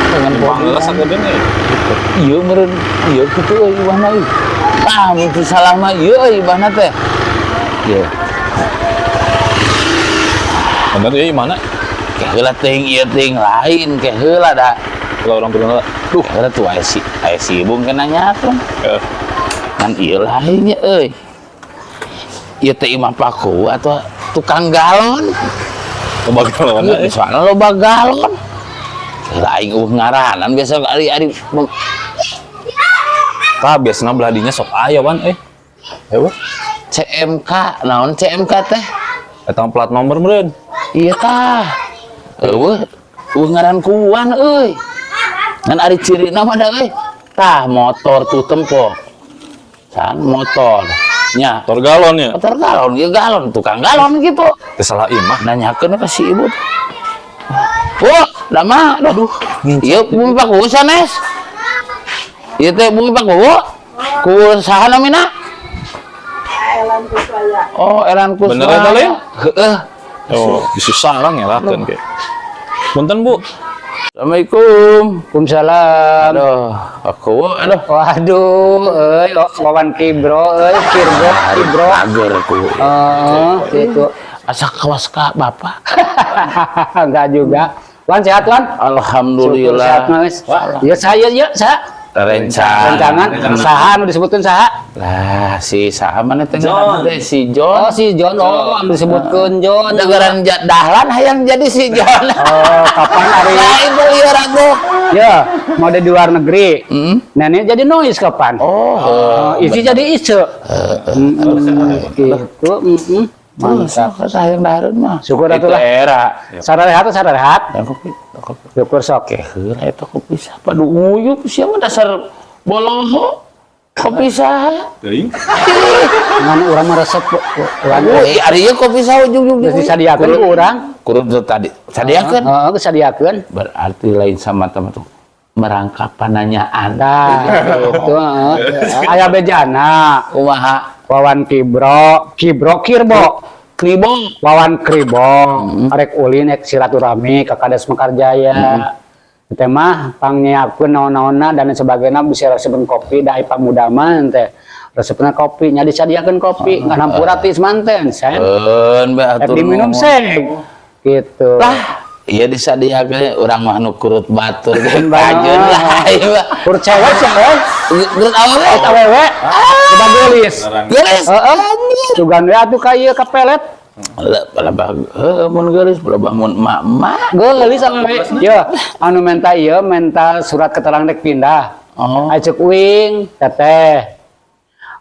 Dengan Bangga sakedeung euy. Iya meureun ieu kitu euy ibahna euy. Ah, mun teu salah mah ieu euy ibahna teh. Ieu. Bener ya mana? Ke heula teuing ieu teuing lain ke heula da. Kalau orang turun. Duh, heula tuh aya si Ibung kena nanyakeun. Heeh. Ngan ieu lainnya euy. Ieu teh imah paku atau tukang galon? Loba galon. Iya, soalnya loba galon. Lah aing euweuh ngaranan biasa ari-ari. Tah, biasana belah dinya sok aya, Wan, eh. Ayo. CMK, naon CMK teh? Eta mah plat nomor meureun. Iya tah. Euweuh, euweuh ngaran kuan euy. Ngan ari cirina mah da euy. Tah, motor tuh tempo. San motor. Nya, Motor galon ya. Motor galon, ieu galon, tukang galon gitu. Teu salah imah. Nanyakeun ka si ibu. Oh, lama, aduh. Ieu bumi paku sanes. Ieu teh bumi paku. Ku saha namina? Elan Kuswaya. Oh, Elan Kuswaya. Bener eta, Lin? Heeh. Oh, bisa sarang ya lakeun ke. Punten, Bu. Assalamualaikum. Waalaikumsalam. Aduh, aku aduh. Waduh, euy, oh, Wawan Kibro, euy, Kirbo, Kibro. Kager ku. Oh, gitu. Asa kawas ka bapak. Enggak juga. Wan sehat, Wan? Alhamdulillah. Syukur sehat, Mas. Ya saya ya, saya. Rencana. Rencangan saha anu disebutkeun saha? Lah, si saha mana teh ngaranna teh si John. Oh, si John. Oh, anu disebutkeun John. Dengeran Dahlan hayang jadi si John. Oh, kapan hari Lah ibu ieu ragu. Ya, mau di luar negeri. Hmm? Nenek jadi noise kapan? Oh, Oh, isi jadi ise. Gitu. Mantap. Sayang dahareun mah. Syukur Itu atuh lah. era. Sararehat sararehat. Dan kopi, kopi. Syukur sok. Heula eta kopi siapa du nguyup sia mah dasar boloho. Kopi saha? Teuing. Ngan urang mah resep urang. Oh, iya, ari ieu kopi saha ujung-ujung. Geus disadiakeun ku urang. Kurun teu tadi. Sadiakeun. Heeh, geus sadiakeun. Berarti lain sama teman tuh merangkap pananyaan. Tah, gitu heeh. Aya bejana. Kumaha? Wawan Kibro, Kibro Kirbo. Kribo. Wawan Kribo, arek ulin ek silaturahmi ka Kades Mekarjaya. Teh mah pangnyiapkeun naon-naonna dan lain sebagainya bisa resepeun kopi da ai pamuda mah teh. Resepna kopi, nya disadiakeun kopi, ngan hampura ti semanten, sen. Eun bae Rek atur diminum nuhun. seng. Gitu. Lah, iya disadiakeun urang mah nu kurut batur ge Bener. kajeun lah ieu mah. Kurut cewek cewek, Kurut awewe. Awewe, coba geulis. Geulis. Heeh. Sugan we atuh ka ieu ka pelet. Lah, palebah heuh mun geulis, palebah mun emak-emak. Geulis awewe. Ye, anu menta ieu menta surat keterangan rek pindah. Oh. Ai ceuk uing, teteh.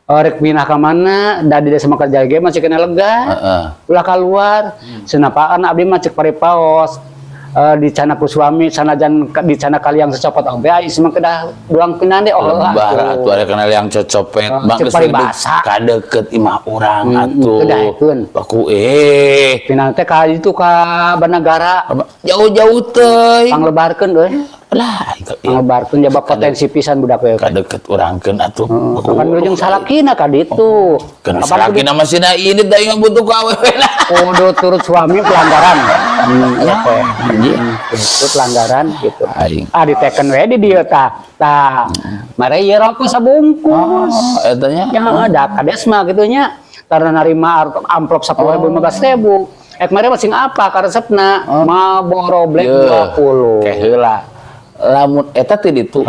Oh, rek pindah ka mana? Da di desa Mekarjaya ge masih kena lega. Heeh. Ulah keluar. Senapaan abdi mah cek paripaos. Eh, di cana ku suami sanajan di cana kali yang secopot oge ai mah kedah duang pindah deh oh Lebar atuh ada kenal yang cocopet Oh, bang cek geus paribasa. kadeket imah urang atuh. Kedahekeun. Baku eh Pindah teh ka itu ka Banagara. Jauh-jauh teh. Panglebarkeun euy. Lah, Panglebarkeun jaba potensi pisan budak we. kadeket urangkeun atuh. Heeh, kan ujung salakina ka ditu. Kan Kapan salakina mah sina ini da ieu butuh ku awewe lah. Kudu turut suami pelanggaran. Ya teh. Iya. Itu pelanggaran gitu. Aing. Ah diteken we di dieu tah. Tah. Mare ieu rokok sabungkus. Oh, eta nya. Ya ada kades mah gitu nya. Karena narima amplop 10.000 15.000. Ek mare masing apa karesepna? Marlboro Black Yeuh, 20. Ke heula. Lamun eta teh ditu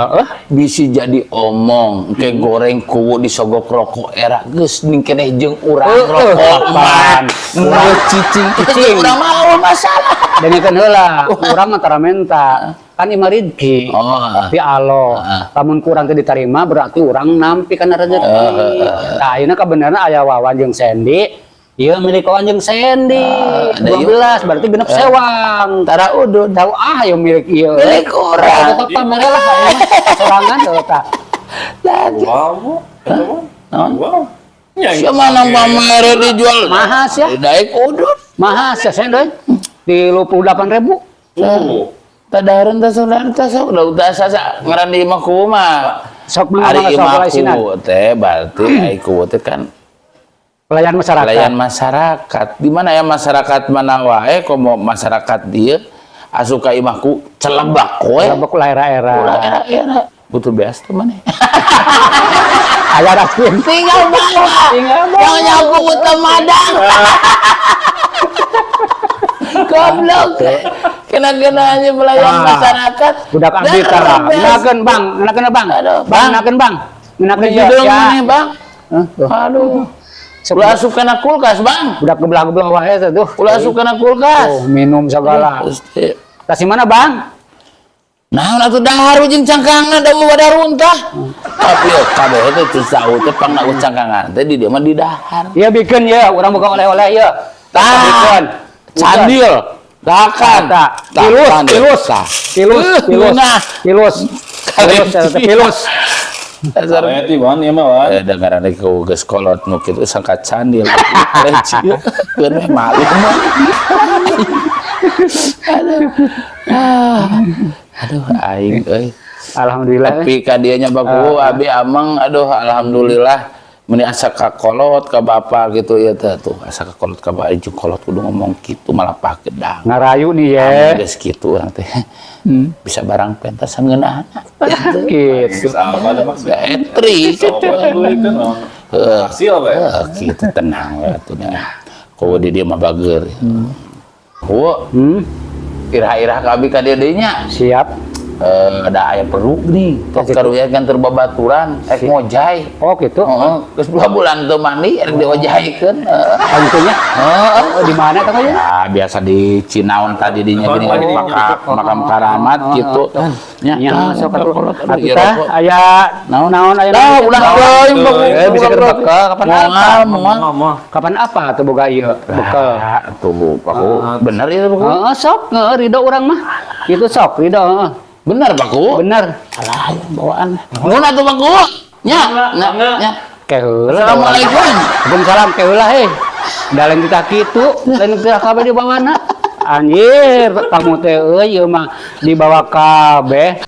bisi jadi omong ke goreng kuwu disogok rokok era geus ning keneh jeung urang Heeh, rokok mah. kapan? Urang cicing Cicing. Urang mah euweuh masalah. Dengekeun heula, urang mah tara menta. Kan imah rizki. Oh. Ti Allah. Lamun kurang teu diterima berarti urang nampi kana rezeki. Tah ayeuna kabenerna aya Wawan jeung Sandy. Ieu milik Wawan jeung Sandy. Ah, ada ieu. 12 berarti genep sewang. Tara udud. Tahu ah ieu milik ieu. Milik urang. Tetep pamer lah ayeuna. Sorangan tuh tah. Wow. Naon? Wow. Ya, Siapa mana pamer dijual? Mahas ya. Daek udud. Mahas ya sen deui. 38.000. Oh. Tadahareun teh saudara teh sok da udah sasa ngaran di imah kuwu mah. Sok mah Ari sok imah laisinan. kuwu teh berarti ai kuwu teh kan Pelayan masyarakat. pelayan masyarakat. Di mana ya masyarakat mana wae komo masyarakat dia Asup ka imahku celebak we. Celebak ulah era-era. Ulah era-era. Butuh beas teh maneh. Aya raskin. Tinggal bawa. Tinggal bawa. Yang nyapu teu madang. Goblok. Kena-kena aja pelayan masyarakat. Budak abdi Dah, tah. beas. Ngenakeun, Bang, ngenakeun, Bang. Aduh, Bang, Bang. ngenakeun, Bang. Ngenakeun ya. Hidung Ya. maneh, Bang. Hah, tuh. Aduh. Sok Ulah asup kana kulkas, Bang. Budak gebelah-gebelah wae teh tuh. Ulah asup kana kulkas. Oh, minum segala. Gusti. Kasih mana, Bang? Nah, atuh dahar jeung cangkangan da pada runtah. Tapi ya kabeh teh teu sahu teh pangna cangkangan teh di dieu mah di dahar. Iya bikin ya, urang buka oleh-oleh ya. Tah. Bikin. Candil. Takan. Tah. Pilus, Takan. pilus. Tah. Pilus, pilus. Ngeunah. Pilus. Pilus, eta teh pilus. Dasar Reti wan ieu mah wan. Eh, dengaran ku geus kolot nu kitu sangka candil. Keun we malu mah. Aduh. Ah. Aduh aing euy. Alhamdulillah. Tapi ka dieu nya baku abi ameng, aduh, alhamdulillah meni asa ka kolot ka bapak gitu ya teh, tuh asa ka kolot ka bapak jeung kolot kudu ngomong kitu malah gedang. Ngarayu nih ya. Geus kitu urang teh. Bisa barang pentasan ngeunahna. Gitu. Geus apa ada maksud? Entry gitu. Heeh. Hasil apa ya? Heuh, kitu tenang we atuh nya. Kowe di dieu mah bager. Kowe iraha-iraha ka abi ka dieu deui nya. Siap. Eh, ada aya perlu nih. Tos Gitu. karunya kan terbabaturan ek ngojay. Oh, gitu. Heeh, geus 2 bulan teu mandi erek diojaykeun. Heeh. Tentunya. Heeh. Oh, di mana teh ya? Ya, biasa di Cinaon tadi dinya gini Oh, makam, makam karamat gitu. Nya, Ya, masuk atuh. kolot, aduh, Atuh ieu tah rokok. aya Naon? naon aya Dah, naon? ulah teuing, Bang. Eh, bisa Ulah bekel kapan Moal, apa? moal. Moal. Kapan apa tuh boga ieu bekel? Ah, tuh, Paku. Bener ya, Paku? Heeh, sok, heeh, ridho urang mah. Itu sok, ridho, heeh. Bener, Paku? Bener. Alah, yang bawaan. Nuhun atuh, Paku. Nya, nya, nya. Ke heula. Assalamualaikum. Waalaikumsalam ke heula heh. Da lain kita kitu, lain kita kabeh dibawana. Anjir, kamu teh euy ieu mah dibawa kabeh.